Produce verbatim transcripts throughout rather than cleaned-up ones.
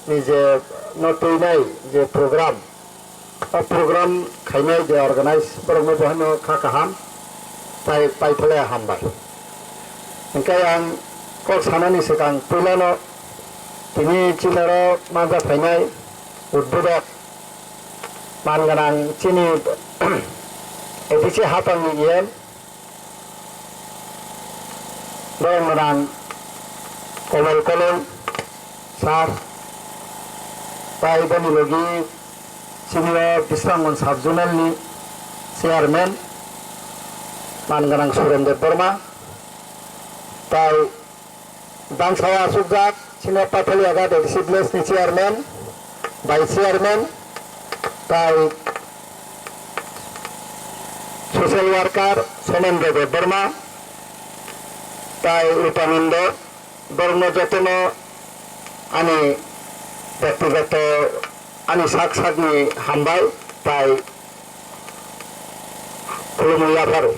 ni je no twinai je program, o program khainai je organize borokno bohaino kha kaham, tai paitholai hambai. Hingke ang kok sanani swkang puilano tini chinaro manja phainai udbodok man gwnang chini A D C hapangni E M, borok gwnang Komol Koloi sir, tai boni logi senior Bisramganj sub zonal ni chairman man gwnang Suren Debbarma, tai Bangsao achukjak, senior Pathaliaga A D C village ni chairman, vice chairman, tai social worker Somendra Debbarma, tai Rupanando, borokno jotono ani bektigoto ani sak sakni hambai, tai khulumwi yapharo.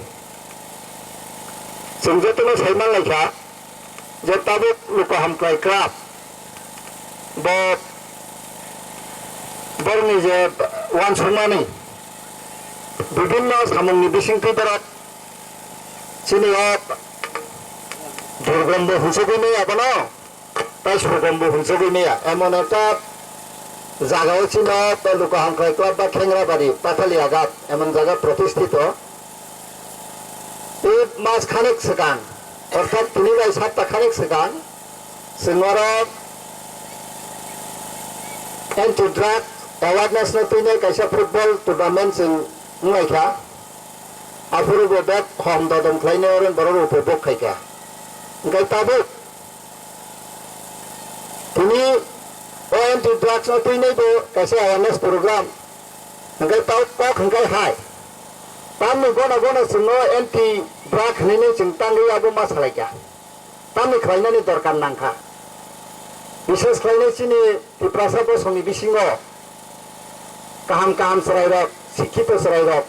Chwng jotono sai manlaikha, je tabuk Luku Hamkrai Club bo borokni je uansukmani bibinno samungni bisingtwi borok chini o durgombo hwnchogwi maya bono, tai surgombo hwnchogwi maya, emon ekta jagao chino Luku Hamkrai Club ba Khengrabari Pathaliaga emon jaga protistito. Tei mas khanek swkang, orthat tini bai sapta khanek swkang, chwng oro anti drug awareness no twinai kaisa football tournament chwng wnglaikha. Aphuru bo bek hom dodom khlainai oro borok rok upobhog khaikha. Hingkhe tabuk tini o anti drugs no twinai bo kaisa awareness program. Hingkhe tau kok hingkhe hai. Tamni gona gona chwngno anti drug hinwi chwng tangwi abo ma salaikha. Tamni khlainani dorkar nangkha. Bishes khlainai chini Tiprasa bosongni bisingo kaham kaham chwrairok, sikhito chwrairok,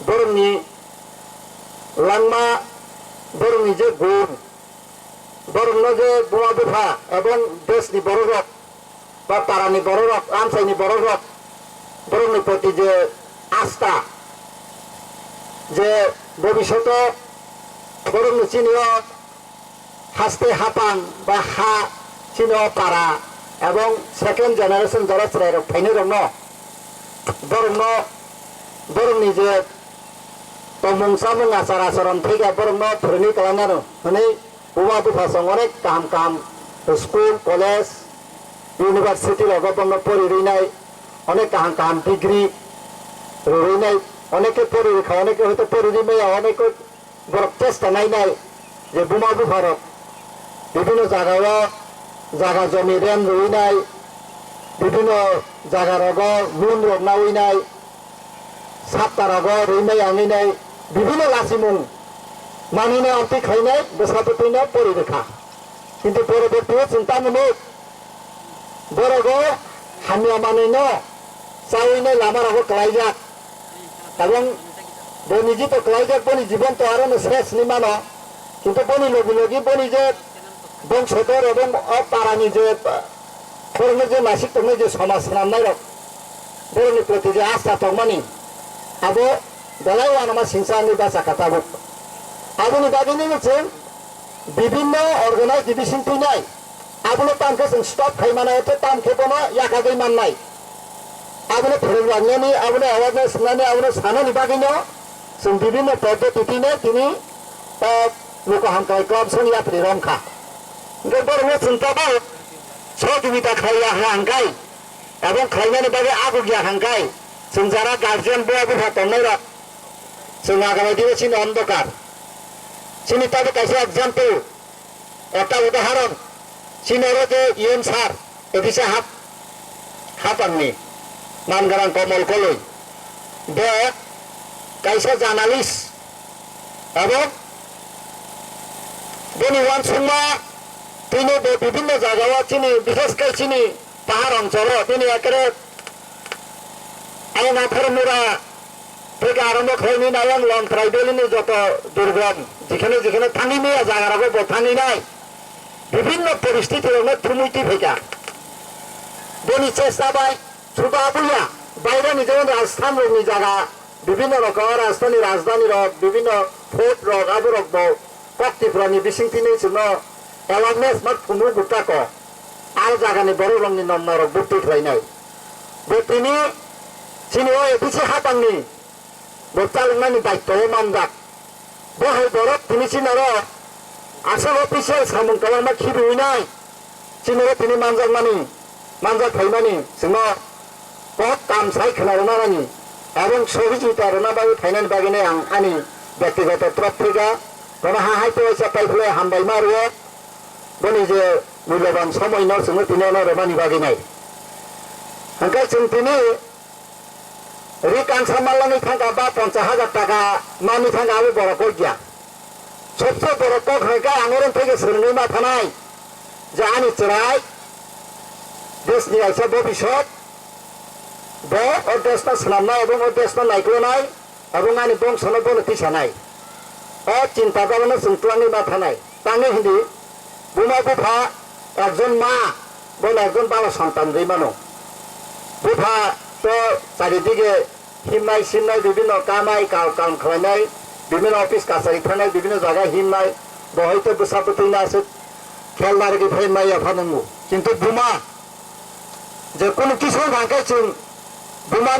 borokni langma, borokni je gun, borokno je buma bupha ebong deshni bororok, ba parani bororok, amchaini bororok, borokni proti je asta, je bobishoto borokni chini o haste hapang ba ha chini o para ebong second generation jora chwrairok phainairokno, borokno, borokni je tongmung chamung achar acharon thaiga borokno phwrwngwi kwlainano hwnwi buma bupha chwng onek kaham kaham school, college, university rogo bono pori rwnai, onek kaham kaham degree rwnai, oneke pori rwkha, oneke hoito pori rwi maya, oneke borok chesta nainai je buma bupharok bibhinno jagao jaga jomi rent rwinai, bibhinno jagarogo loan rok nawinai, saptarogo rwinai, anginai bibhinno lachimung manwino amtwi khlainai bwsa bwtwino pori rwkha. Kintu porobortio chwng tamo nuk, borogo hamya manwino chawinai lamarogo kwlaijak. Ebong bo niji to kwlaijak, boni jibon to aro no ses hinwi mano. Kintu boni logi logi boni je bongsodor ebong o parani je, ah, borokno je nasik tongnai je somaj swnamnairok, borokni proti je asta tongmani, abo belai uanama singsa wngwi bachakha tabuk. Aboni bagwino chwng bibinno organize division twinai, abono tamkhe chwng stop khai mano, tei tamkhe bono yakagwi mannai. Abono phrwngrangnani, abono awareness rwnani, abono sanani bagwino chwng bibinno poddoti twinai tini, ah, Luku Hamkrai Club song yapri romkha. Hingkhe borokno chwng tabuk sohojogita khlaiya hwnkhe, ebong khlainani bagwi agukya hwnkhe, chwng jara guardian buma bupha tongnairok, chwng agamai dino chini ondokar. Chini tabuk kaisa example, ekta udaharon, chini oro je E M sir, A D C hap-, hapangni, man gwnang Komol Koloi. Bo kaisa journalist, abo boni uansukma twino bo bibinno jagao chini, bishes khe chini pahar oncholo bini ekere ayang aphar mura theke arombo khlainai ayang Longtrai Valley ni joto durgom jikheno jikheno thangwi maya jagarogo bo thangwi nai. Bibinno poristiti rokno thumwi twi phaikha. Boni chesta bai suda abuya bairani jemon Rajasthan rokni jaga bibhinno rokom Rajasthan ni rajdhani rok bibhinno fort rok aborok bo kok Tripura ni bising tini chwngno awareness ma phunuk gutta ko al jagani borok rokni nomna rok bwtwi khlainai. Bo tini chini o A D C hapangni bo chaloknani daityo o manjak. Bo hai borok tini chini oro aswk official samung kwbangma khibiwi nai. Chini oro tini manjakmani, manjak phaimani chwngno kok kam sai khwna rwna nani, abong sohijita rwna bagwi phainani bagwi nai ang ani byaktigoto torop thwiga bono ha hai to waisa paiphlai hambai ma rwo. Boni je mulyoban somoi no chwngno tini ono rwmani bagwi nai. Hwnkhe chwng tini ri kangsa malani thangka ba ponchas hajar taka mani thangka abo borok kok ya. Sobse borok kok hwnkhe ang oro theke swrwngwi ma thanai je ani chwrai desni aisa bobisot bo o desno swnamnai ebong o desno naikolnai. Abo ani bongsono bono tisanai. O chinta dagano chwng twlangwi ma thanai. Tangwi hindi buma bupha ekjon ma bono ekjon bala santan rwi mano. Bupha to charidige himnai simnai bibhinno kamai kal kam khlainai, bibhinno office kachari thanai, bibhinno jaga himnai, bo hoito bwsa bwtwi no aswk khel narwgwi phai maya phanango. Kintu buma je kunu kisa hwnkhe chwng buma